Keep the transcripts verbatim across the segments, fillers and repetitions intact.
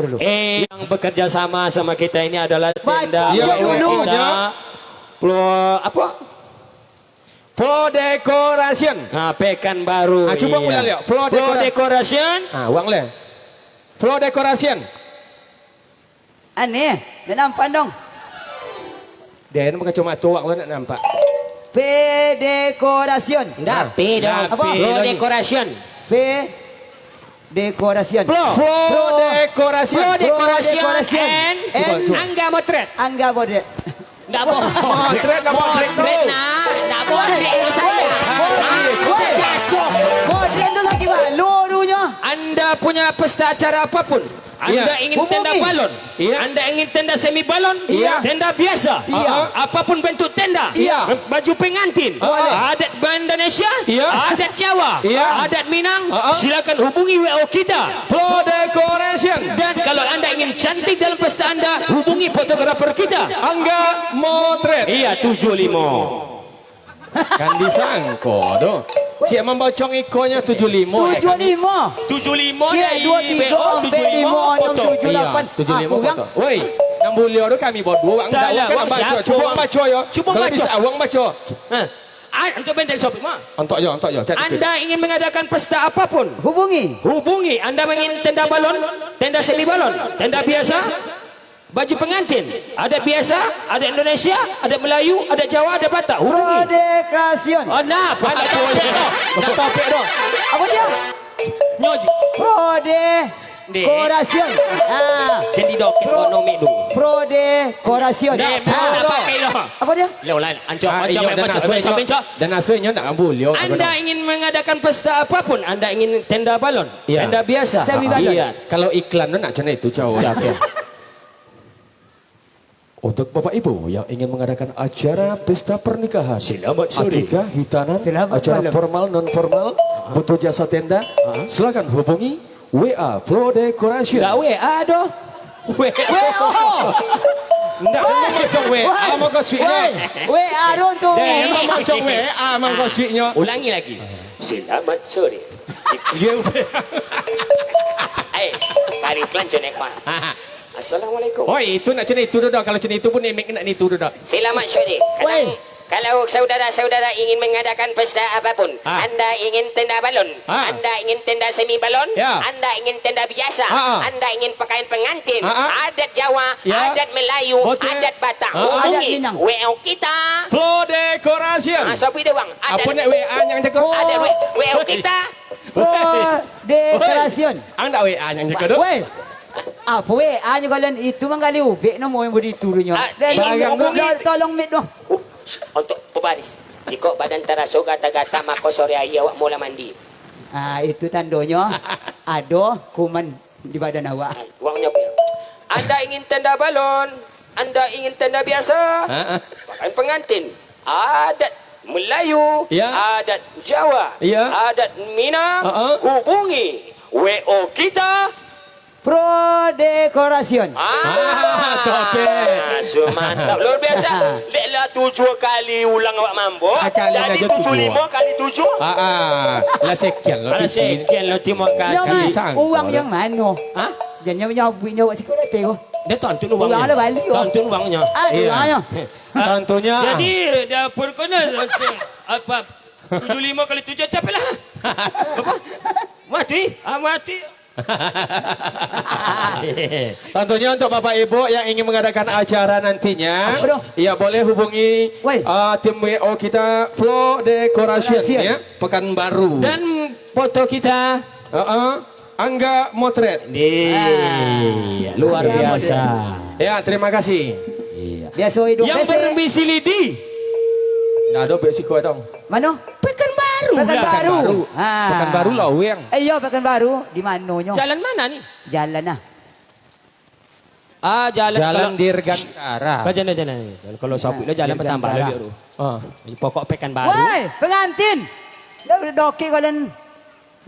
dulu. Eh, yang bekerja sama sama kita ini adalah Baca tenda dulu. Kita. Plo, apa? Floor Decoration. Ha, Pekanbaru. Ha, cubo ulang, liak. Floor Floor Decora- Decoration. Ha, ulang, liak. Floor Decoration. Aneh, dah nampak dong. Dia ni pakai kacamata awak, nak nampak. P Decoration. Ndak, Ha. P dong. Ndak, Apa? P Floor lagi. Decoration. P Decoration. Floor. Floor Floor. Decoration. Floor Decoration Floor Decoration. And And Cuba, cuba. Angga Motret. Angga Motret. Ndak boh. Motret, ndak motret tu. Motret, nak. Ndak motret tu saya. Ah, iya. Cacok. Motret tu lagi malu dulunya. Anda punya pesta acara apapun, Iya. Anda ingin Hubungi. Tenda balon, Iya. Anda ingin tenda semi balon, Iya. Tenda biasa, Iya. Apapun bentuk tenda, Iya. Baju pengantin, Boleh. Adat Indonesia, Iya. Adat Jawa, Iya. Adat Minang, Iya. Silakan hubungi W O kita. Floor Decoration. Dan kalau anda ingin cantik dalam pesta anda, hubungi fotografer kita. Angga Motret. Iya, tujuh lima. Kan disangko tu. Cik mambocong ikonyo tujuh limo, eh, Tujuh limo. Tujuh limo Cik, dari dua tiga, B O, ampek limo, enam, foto. Tujuh lapan. Iya, tujuh limo Ah, kurang. Foto. Woi, nan buliau tu kami baduo, wang Dah lah, wang baco. Siapa, cuba wang? Baco yo. Cuba Kalau baco. Bisa, wang baco. Ha. Ah, untuk benteng sopik, mah. Ontok jo, ontok jo. Cak dikit. Anda ingin mengadakan pesta apapun? Hubungi. Hubungi. Anda ingin tenda balon, tenda semi balon, tenda biasa, baju pengantin, adat biasa, adat Indonesia, adat Melayu, adat Jawa, adat Batak. Hubungi. Floor Decoration. Oh, nah, Pak Topik tu. Pak Topik tu. Apa dia? Nyo je. Floor Dek. Decoration. Ah. Jadi doket Floor, ekonomi tu. Floor Decoration. Dek, Ah. Apa dia? Apa dia? Lo lah, ancok, Ah, ancok, iyo, dan ancok, asuh ancok, inyo, ancok. Dan asuh inyo ndak ambu, yo, Anda ingin mengadakan pesta apapun, Anda ingin tenda balon, Iya. Tenda biasa. Semi balon. Iya. Kalau iklan tu nak macam itu, cowok. Siapa? Untuk Bapak Ibu yang ingin mengadakan acara pesta pernikahan, Selamat sore. Akikah, hitanan, Selamat acara malam. Formal, non formal, butuh jasa tenda, Hah? Silakan hubungi W A Floor Decoration. Ndak W A doh. W O. Ndak, Woi. Memang macam W A Woi. Mangko suiknyo. Woi. W A doh tu. Deh, memang macam W A mangko suiknyo. Ulangi lagi. Selamat sore. Iya, udah. Eh, bari kelanco nek, Mak. Assalamualaikum. Oi, itu nak cina itu doh. Kalau cina itu pun imik nak itu doh. Selamat sore. Kalau, Woi. Kalau saudara-saudara ingin mengadakan pesta apapun, Ah. Anda ingin tenda balon, Ah. Anda ingin tenda semi balon, Ya. Anda ingin tenda biasa, Ah, ah. Anda ingin pakaian pengantin, Ah, ah. Adat Jawa, Ya. Adat Melayu, Betul. Adat Batak, Ah, ah. Hubungi Adat Minang. W O kita. Floor Decoration. Ah, sopi dia, Bang. Adat Apa nak W A yang cakap? Adat W-, W O kita. Floor Decoration. Woi, ang dak W A nyo jago tu? Woi. Apa W A nyo kalian itu manggali ubek namo yang budi turunyo? Ah, Dek, ingin tolong, hubungi. Tolong mik tu. Uh, untuk babaris. Jikok badan taraso gata-gata, mako sore hari awak molah mandi. Ah, itu tandonyo ado kuman di badan awak. Ah, uangnyo, Bang. Anda ingin tenda balon? Anda ingin tenda biasa? Ha, ha. Pakaian pengantin, adat Melayu, Ya. Adat Jawa, Ya. Adat Minang, Ha, ha. Hubungi W O kita. Pro Decoration. Ah, Ah, topik. So mantap. Luar biasa. Dek lah tujuh kali ulang awak mambo. Ah, kali Jadi aja tujuh tujuh. Lima kali tujuh. Ah, ah. Lah sekian lo, Alah, Titin. Sekian lo, terima kasih. Yang Sangko uang lo. Yang mano? Hah? Jangan nyawa-nyawa buik nyawa siko dah tengok. Dia tantun uangnya. Uang ada balik, oh. Tantun uangnya. Ah, Iya. Uangnya. Tantunya. Jadi, dapur kena apa? Tujuh lima kali tujuh, capek lah. Apa? Mati? Ah, mati. Tantunya untuk Bapak Ibu yang ingin mengadakan acara nantinya, Apa tu? Ya boleh hubungi Woi. Ah, tim W O kita, Floor Decoration, Decoration. Ya, Pekanbaru. Dan foto kita. Heeh. Angga Motret. Nih, luar Angga biasa. Motret. Ya, terima kasih. Iya. Biasa hidup Yang biasa. Bermisili di. Nah, ada besiko dong. Mano? Pekanbaru lah. Pekanbaru. Pekanbaru. Ah. Pekanbaru lah, Weng. Eh, iya, Pekanbaru. Di manonyo? Jalan mana ni? Jalan lah. Ah, jalan Jalan kalau Dirgantara. Kau jangan, jangan. Kalau sabuik lo jalan Dirgantara. Petambah lagi tu. Ah. Pokok Pekanbaru. Woi, pengantin. Dah doki kau dan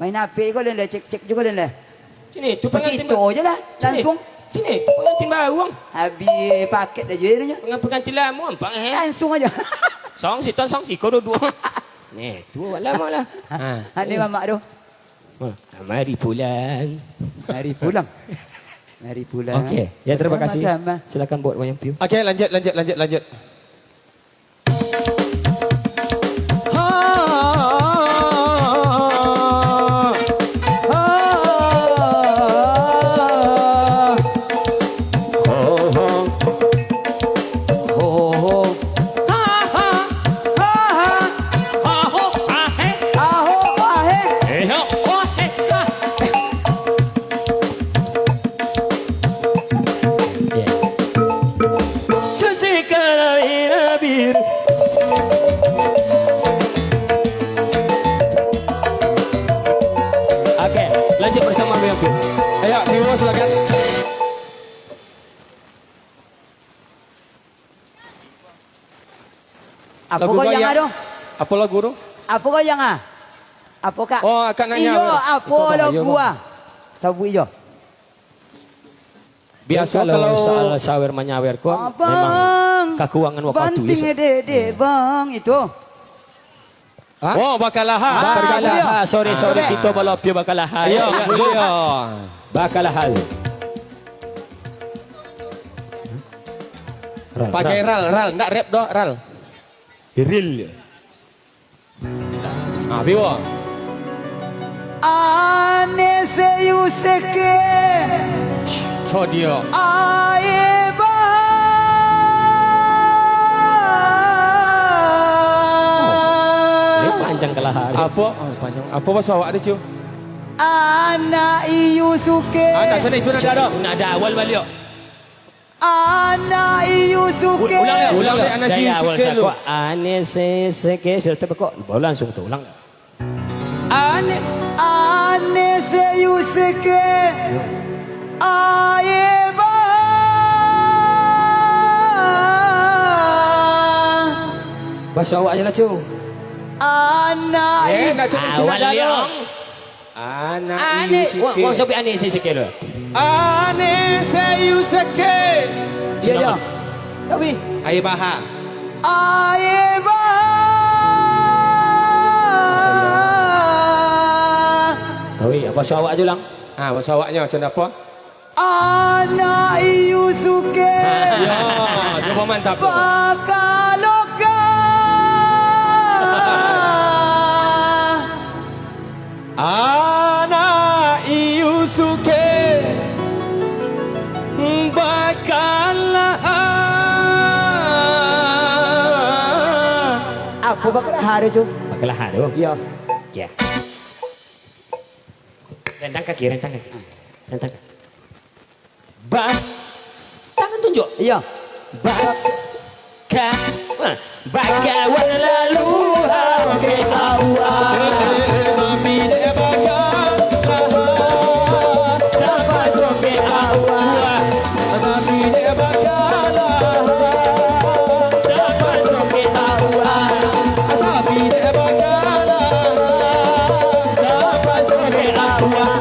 main H P kau dan cek-cek juga dan lah. Sini, tu pengantin Cito ba-, je lah, sini, langsung. Sini, tu pengantin baru, Bang. Habis paket dah jual nya. Pengan-, pengantin lama, Bang, eh. Langsung aja. Song si ton, song si kau dua-dua. Nih, tu awak lama lah. Ha. Ada mamak tu. Wah, mari pulang. Mari pulang. Mari pulang. Oke, ya, terima kasih. Sama-sama. Silakan buat wayang piu. Oke, lanjut, lanjut, lanjut, lanjut. Oke, lanjut bersama Bang Yopir. Ayo, Vivo, silakan. Apo lagu ko yang ado? Apo lagu tu? Apo ko yang ah? Apo kak? Oh, akak nanya. Iyo, apo lagu ah? Sabuik jo. Biaso kalau soal sawer manyawer ko memang kakurangan wakatu. Banting dek, dek, bang, itu. Hah? Oh, bakalaha. Bakalaha. Sorry, sorry. Kito balapia bakalaha. Iyo, iyo. Bakalaha. Pakai ral, ral. Ndak rap doh, ral. Ril. Ah, Vivo. Ane seyu seke. Codio. Ae baha. Oh, ini panjang kalaha ni. Apo? Oh, panjang. Apo baso awak ado, Ciu? Anak iyu suke. Anak sana itu nada ado. Nada awal baliak. Anak iyu suke. Ulang, ulang, ulang. Dari awal cako, ane se, seke, sudah tu kok, baru langsung tu, ulang. Ane. Ane se yu seke. Aye baha. Baso awak ajo lah, Cung. Anak. Eh, nak cari awal dia. Anak ane, iyu seke. Wah, wah, sampai ane se seke lo. Ane se yu seke. Iyo, iyo. Tawi. Aye baha. Aye baha. Tawi, baso awak ajo, Lang. Ah, baso awaknyo, macam apo? Anak iyu suke. Yo, cubo mantap tu. Bakaloka. Anak iyu suke. Bakalaha. Apo bakalaha tu, Cung? Bakalaha tu? Iyo. Ya. Rentang kaki, rentang kaki. Rentang kaki. Ba-, tangan tunjuk. Iyo. Ba-, ka-, ah. Bakawan lalu ha, oke, awak. Tapi dek bakawan, tapaso ke awak. Tapi dek bakawan, tapaso ke awak. Tapi dek bakawan, tapaso ke awak.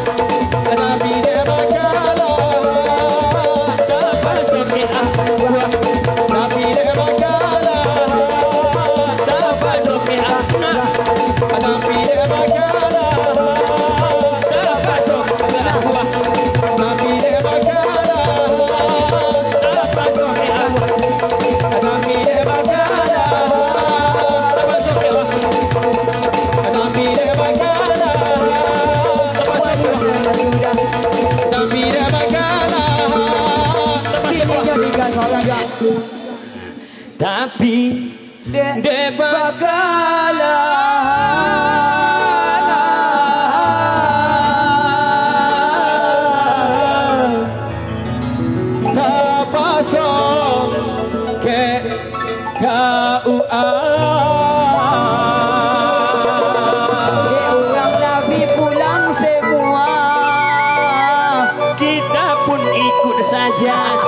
Tapi dek bakalah. Tapaso ke K U A. Dek urang lah bi pulang semua. Kita pun ikut saja.